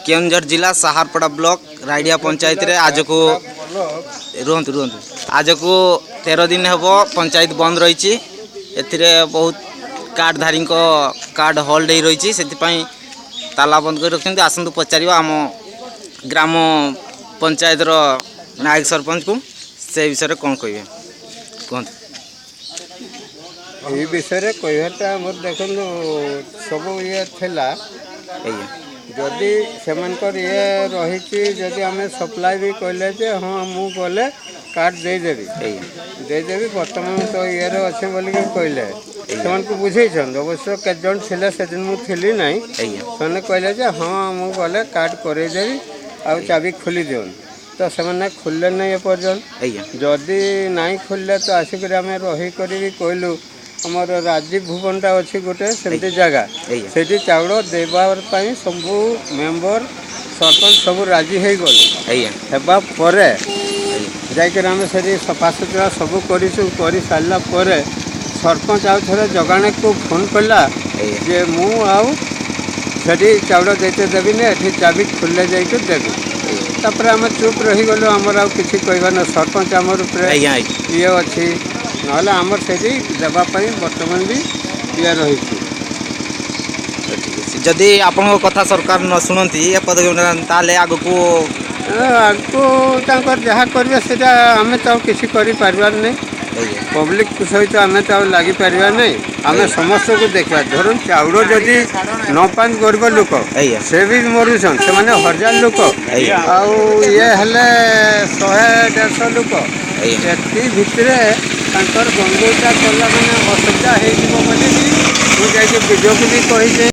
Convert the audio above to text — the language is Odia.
କେଉଁଝର ଜିଲ୍ଲା ସାହାରପଡ଼ା ବ୍ଲକ ରାଇଡ଼ିଆ ପଞ୍ଚାୟତରେ ଆଜକୁ ରୁହନ୍ତୁ ରୁହନ୍ତୁ ଆଜକୁ 13 ଦିନ ହେବ ପଞ୍ଚାୟତ ବନ୍ଦ ରହିଛି। ଏଥିରେ ବହୁତ କାର୍ଡ଼ଧାରୀଙ୍କ କାର୍ଡ଼ ହୋଲ୍ଡ ହେଇ ରହିଛି, ସେଥିପାଇଁ ତାଲା ବନ୍ଦ କରି ରଖିଛନ୍ତି। ଆସନ୍ତୁ ପଚାରିବା ଆମ ଗ୍ରାମ ପଞ୍ଚାୟତର ନାୟକ ସରପଞ୍ଚକୁ, ସେ ବିଷୟରେ କ'ଣ କହିବେ କୁହନ୍ତୁ। ଏଇ ବିଷୟରେ କହିବାଟା ଆମର ଦେଖନ୍ତୁ ସବୁ ଇଏ ଥିଲା। ଆଜ୍ଞା। ଯଦି ସେମାନଙ୍କର ଇଏ ରହିଛି, ଯଦି ଆମେ ସପ୍ଲାଏ ବି କହିଲେ ଯେ ହଁ ମୁଁ ଗଲେ କାର୍ଡ଼ ଦେଇଦେବି। ଆଜ୍ଞା। ଦେଇଦେବି, ବର୍ତ୍ତମାନ ତ ଇଏରେ ଅଛି ବୋଲିକି କହିଲେ। ସେମାନଙ୍କୁ ବୁଝେଇଛନ୍ତି ଅବଶ୍ୟ, କେତେ ଜଣ ଥିଲେ ସେଦିନ, ମୁଁ ଥିଲି ନାହିଁ। ଆଜ୍ଞା। ସେମାନେ କହିଲେ ଯେ ହଁ ମୁଁ ଗଲେ କାର୍ଡ଼ କରେଇଦେବି ଆଉ ଚାବି ଖୋଲି ଦିଅନ୍ତୁ। ତ ସେମାନେ ଖୋଲିଲେ ନାହିଁ ଏପର୍ଯ୍ୟନ୍ତ। ଆଜ୍ଞା। ଯଦି ନାଇଁ ଖୋଲିଲେ ତ ଆସିକରି ଆମେ ରହିକରି ବି କହିଲୁ, ଆମର ରାଜୀବ ଭୁବନଟା ଅଛି ଗୋଟେ ସେମିତି ଜାଗା। ଆଜ୍ଞା। ସେଠି ଚାଉଳ ଦେବା ପାଇଁ ସବୁ ମେମ୍ବର ସରପଞ୍ଚ ସବୁ ରାଜି ହେଇଗଲୁ। ଆଜ୍ଞା। ହେବା ପରେ ଆଜ୍ଞା। ଯାଇକରି ଆମେ ସେଠି ସଫାସୁତୁରା ସବୁ କରିଛୁ। କରିସାରିଲା ପରେ ସରପଞ୍ଚ ଆଉ ଥରେ ଯୋଗାଣକୁ ଫୋନ୍ କଲା ଆଜ୍ଞା। ଯେ ମୁଁ ଆଉ ସେଠି ଚାଉଳ ଦେଇତେ ଦେବିନି, ଏଠି ଚାବି ଖୋଲିଲେ ଯାଇକି ଦେବି। ତାପରେ ଆମେ ଚୁପ୍ ରହିଗଲୁ, ଆମର ଆଉ କିଛି କହିବାର ନାହିଁ। ସରପଞ୍ଚ ଆମର ଉପରେ ଆଜ୍ଞା ଆଜ୍ଞା ଇଏ ଅଛି, ନହେଲେ ଆମର ସେଠି ଦେବା ପାଇଁ ବର୍ତ୍ତମାନ ବି ଇଏ ରହିଛି। ଠିକ୍ ଅଛି। ଯଦି ଆପଣଙ୍କ କଥା ସରକାର ନ ଶୁଣନ୍ତି, ଏ ପଦକ୍ଷେପ ନିଅନ୍ତି, ତାହେଲେ ଆଗକୁ ଆଗକୁ ତାଙ୍କର ଯାହା କରିବେ ସେଇଟା ଆମେ ତ ଆଉ କିଛି କରିପାରିବାର ନାହିଁ। ଆଜ୍ଞା। ପବ୍ଲିକ ସହିତ ଆମେ ତ ଆଉ ଲାଗିପାରିବା ନାହିଁ। ଆମେ ସମସ୍ତଙ୍କୁ ଦେଖିବା। ଧରନ୍ତୁ ଚାଉଳ ଯଦି ନ ପାଆନ୍ତି ଗରିବ ଲୋକ, ଆଜ୍ଞା। ସେ ବି ମରୁଛନ୍। ସେମାନେ ହଜାର ଲୋକ ଆଜ୍ଞା। ଆଉ ଇଏ ହେଲେ 100 150 ଲୋକ। ଆଜ୍ଞା। ଏତିକି ଭିତରେ ତାଙ୍କର ଗଣ୍ଡଗୋଳଟା କଲା ମାନେ ଅସୁବିଧା ହେଇଯିବ ବୋଲି ବି ମୁଁ ଯାଇକି ବିଡ଼ିଓକୁ ବି କହିଛି।